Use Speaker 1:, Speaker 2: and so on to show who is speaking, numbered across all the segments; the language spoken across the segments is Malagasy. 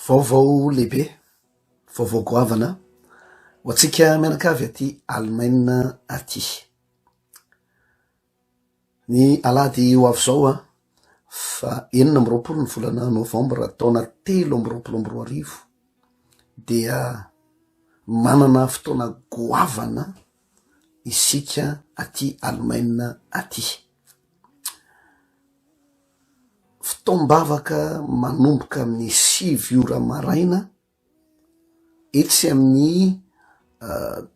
Speaker 1: Vaovao lehibe, vaovao goavana ho antsika mianakavy aty Alemaina aty. Ny alahady ho avy izao an, faha 26 ny volana novambra taona 2023 dia manana fotoana goavana isika aty Alemaina aty. Fotoam-bavaka manomboka amin'ny 9 ora maraina etsy amin'ny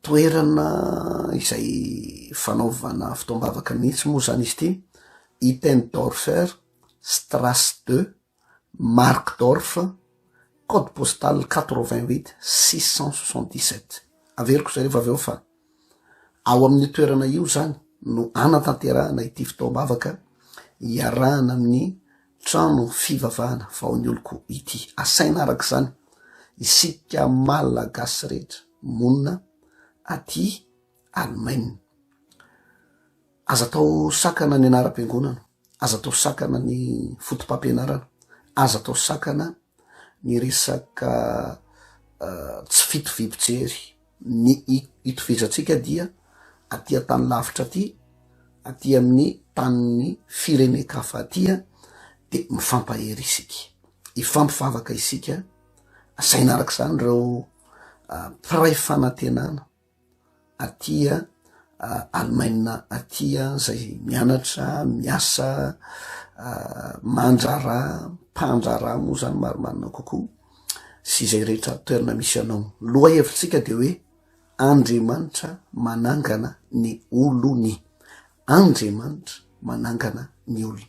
Speaker 1: toerana izay fanaovana fotoam-bavaka mihitsy moa zany izy ity, Ittendorfer Strasse deux, Markdorf, code postal 88 677. Averiko zay rehefa avy eo fa ao amin'io toerana io zany no anatanterahana ity fotoam-bavaka iarahana amin'ny trano fivavahana vao ny oloko ity. Asaina araka izany isika Malagasy rehetra monina aty Alemaina. Aza atao sakana ny anaram-piangonana, aza atao sakana ny foto-pampianarana, aza atao sakana ny resaka tsy fitoviam-pijery. Ny itovizantsika dia aty an-tany lavitra aty, aty amin'ny tanin'ny firenen-kafa aty de mifampahery isika, hifampivavaka isika, asaina araka izany ireo mpiray fanantenana aty Alemaina aty zay mianatra, miasa, mandraharaha, mpandraharaha moa zany marimarina kokoa sy izay rehetra toerana misy anao. Ny lohahevitsika de hoe Andriamanitra manangana ny olony, Andriamanitra manangana ny olony.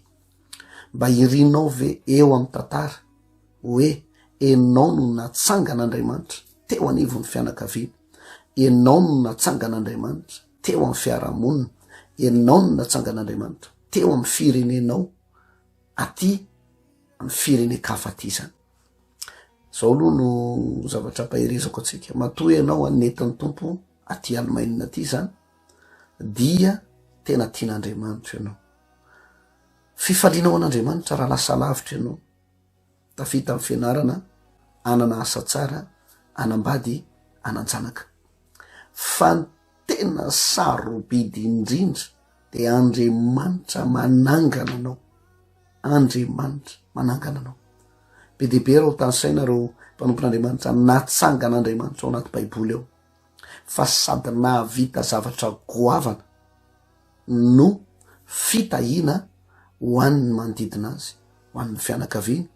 Speaker 1: Mba irinao ve eo amin'ny tantara hoe enao no natsangan'Andriamanitra teo anivon'ny fianakaviana, enao no natsangan'Andriamanitra teo amin'ny fiarahamonina, enao no natsangan'Andriamanitra teo amin'ny firenenao aty amin'ny firenen-kafa aty zany. Zao aloha no zavatra ampaherezako antsika, matoa ianao an nentin'ny Tompo aty Alemaina aty zany dia tena tian'Andriamanitra ianao. Fifaliana ho an'Andriamanitra raha lasa lavitra ianao, tafita amin'ny fianarana, hanana asa tsara, hanambady, hanan-janaka. Fa ny tena sarobidy indrindra dia Andriamanitra manangana anao, Andriamanitra manangana anao. Be dia be raha ho tanisaina ireo mpanompon'Andriamanitra natsangan'Andriamanitra ao anaty Baiboly ao, fa sady nahavita zavatra goavana no fitahiana ho an'ny manodidina azy, ho an'ny fianakaviany,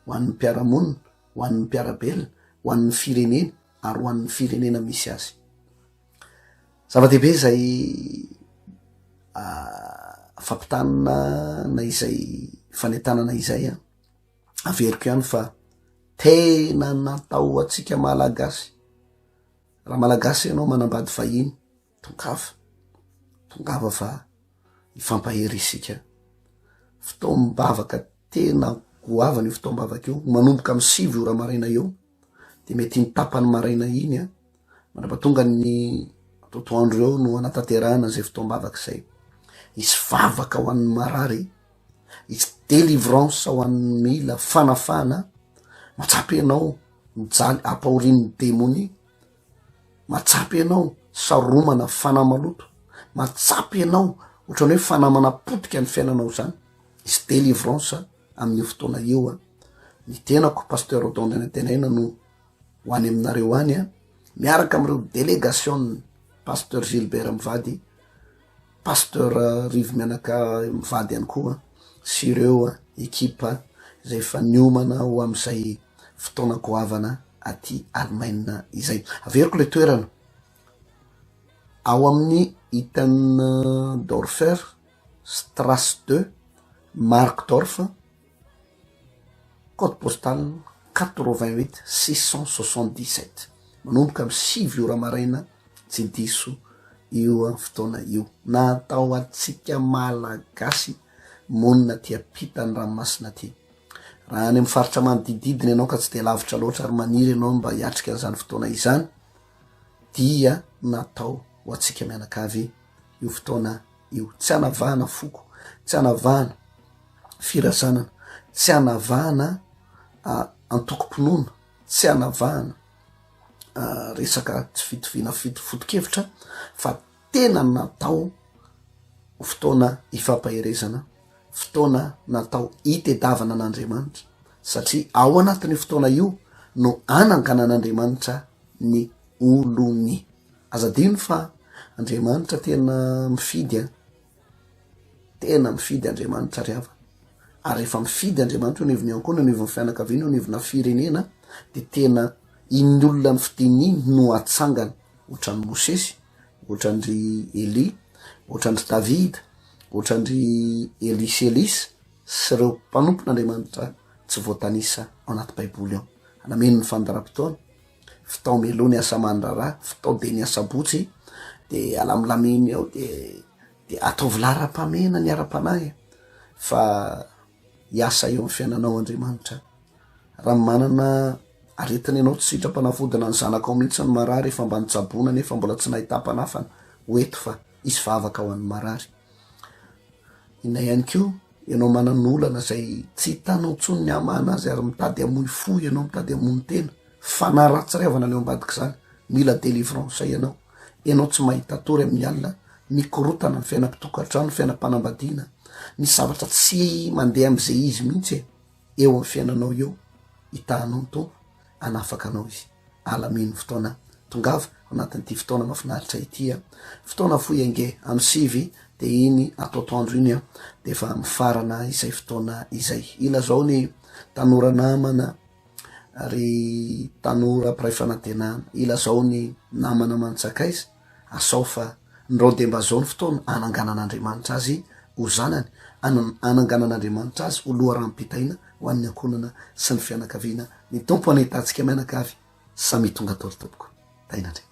Speaker 1: ho an'ny mpiara-monina, ho an'ny mpiara-belona, ho an'ny fireneny ary ho an'ny firenena misy azy. Zava-dehibe izay fampitanina na izay fanentanana izay an, averiko ihany fa tena natao ho antsika Malagasy, raha Malagasy ianao manambady vahiny, Tongava, tongava fa hifampahery isika. Fotoam-bavaka tena goavana io fotoam-bavaka io, manomboka amin'ny 9 ora maraina eo, de mety iny tapany maraina iny an, mandrapatonga ny atotoandro eo no anatanterahana an'izay fotoam-bavaka izay. Hisy vavaka ho an'ny marary, hisy délivrance ho an'ny mila fanafahana, mahatsapa ianao mijaly ampahorian'ny demonia, Mahatsapa ianao saromana fanahy maloto, mahatsapa ianao ohatran'ny hoe fanahy manapotika ny fiainanao zany, hisy délivrance amin'io fotoana io an, ny tenako pasteur Odon Andrianantenaina no ho any aminareo any an, miaraka amin'ireo délégation pasteur Gilbert mivady, pasteur Rivo mianaka mivady ihany koa sy ireo ekipa izay efa niomana ho amin'izay fotoana goavana aty Alemaina izay. Averiko le toerana, ao amin'ny Ittendorfer Strasse deux, Markdorf, code postal 88 677. Manomboka amin'ny 9 ora maraina tsy diso io fotoana io. Natao antsika Malagasy monina aty ampitan'ny ranomasina aty. Raha any amin'ny faritra manodidididina ianao ka tsy dia lavitra loatra ary maniry ianao mba hiatrika an'izany fotoana izany dia natao ho antsika mianakavy io fotoana io. Tsy anavahana foko, tsy anavahana firazanana, tsy anavahana antokom-pinoana, tsy anavahana resaka tsy fitoviana foto-kevitra fa tena natao ho fotoana ifampaherezana, fotoana natao hitedavana an'Andriamanitra satria ao anatin'io fotoana io no ananganan'Andriamanitra ny olony. Aza adino fa Andriamanitra tena mifidy an! Tena mifidy Andriamanitra ry havana. Ary rehefa mifidy Andriamanitra eo anivon'ny ankohonana, eo anivon'ny fianakaviana, eo anivona firenena, de tena iny olona nofidiny iny no atsangany. Ohatran'i Mosesy, ohatran-dry Elia, ohatran-dry Davida, ohatran-dry Elia sy Elisa sy ireo mpanompon'Andriamanitra tsy voatanisa ao anaty Baiboly ao. Nameno ny fandaharam-potoana. Fitao mialoha ny asa aman-draharaha, fitao dia ny asabotsy de alamilamino eo de de ataovy laharam-pahamehana ny ara-panahy e, fa hiasa eo amin'ny fiainanao Andriamanitra. Raha manana aretina ianao tsy sitram-panafodina ny zanakao mihitsy ny marary efa mba nitsaboana nefa mbola tsy nahitam-panafana, ho eto fa hisy vavaka ho an'ny marary. Inona ihany koa, ianao manana olana izay tsy hitanao intsony ny hamahana azy ary mitady hamoy fo ianao, mitady hamono tena, fanahy ratsy ry havana ny ao ambadik'izany, mila délivrance ianao, ianao tsy mahita tory amin'ny alina, mikorotana ny fiainam-pitokantrano, fiainam-panambadiana, misy zavatra tsy mandeha amin'izay izy mihitsy e, eo amin'ny fiainanao eo, hitahanao ny Tompo, hanafaka anao izy. Alamino fotoana tongava ao anatin'ity fotoana mahafinaritra ity a. Fotoana fohy ange, amin'ny sivy de iny atoatoandro iny a, de efa mifarana izay fotoana izay. Ilazao ny tanora namana, ry tanora mpiray fanantenana, ilazao ny namana aman-tsakaiza, asao fa ndrao dia mba zao ny fotoana ananganan'Andriamanitra azy ho zanany, ananganan'Andriamanitra azy ho loharanom-pitahiana ho an'ny ankohonana sy ny fianakaviana. Ny Tompo anie hitantsika mianakavy. Samia tonga daholo tompoko. Tahin'Andriamanitra.